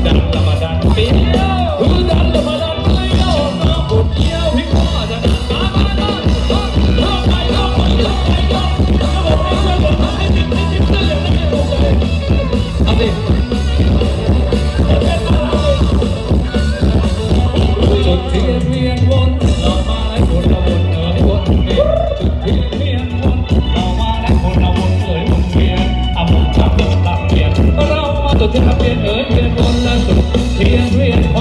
ດັນລະມາດັນເປຍ ຄືດັນລະມາດັນເປຍ ນ້ອງກົດກຽວພິກພໍດະນະ ມາ ມາ ມາ ເຂົ້າໄປ ເຂົ້າໄປ ເຂົ້າໄປ ເຂົ້າໄປ ເຂົ້າໄປ ເຂົ້າໄປ ເອົາຊິ ຈຸດທຽນວຽນວົນ ເຮົາມາໃນບຸນລະວົນເອີຍວົນວຽນ ຈຸດທຽນວຽນວົນ ເຮົາມາໃນບຸນລະວົນເອີຍວົນວຽນ ອາ ໝູ່ຈັກກັນລຳວຽນ ເຮົາມາຈຸດທຽນວຽນເອີຍວຽນວົນ ແລະຈຸດທຽນວຽນໄຟ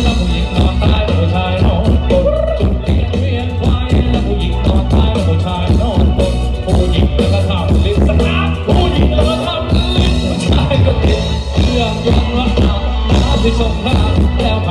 ແລະຜູ້ຍິງນອນຕາຍ ແລະຜູ້ຊາຍນອນປົນ ຈຸດທຽນວຽນໄຟ ແລະຜູ້ຍິງນອນຕາຍ ແລະຜູ້ຊາຍນອນປົນ ຜູ້ຍິງກະທຳລິນສະໜາມ ຜູ້ຍິງກະທຳລິນ ຜູ້ຊາຍກໍຕິດເຄື່ອງຍົນວ່າ ອາ ທີ່ສົງການ ແລ້ວໃຜ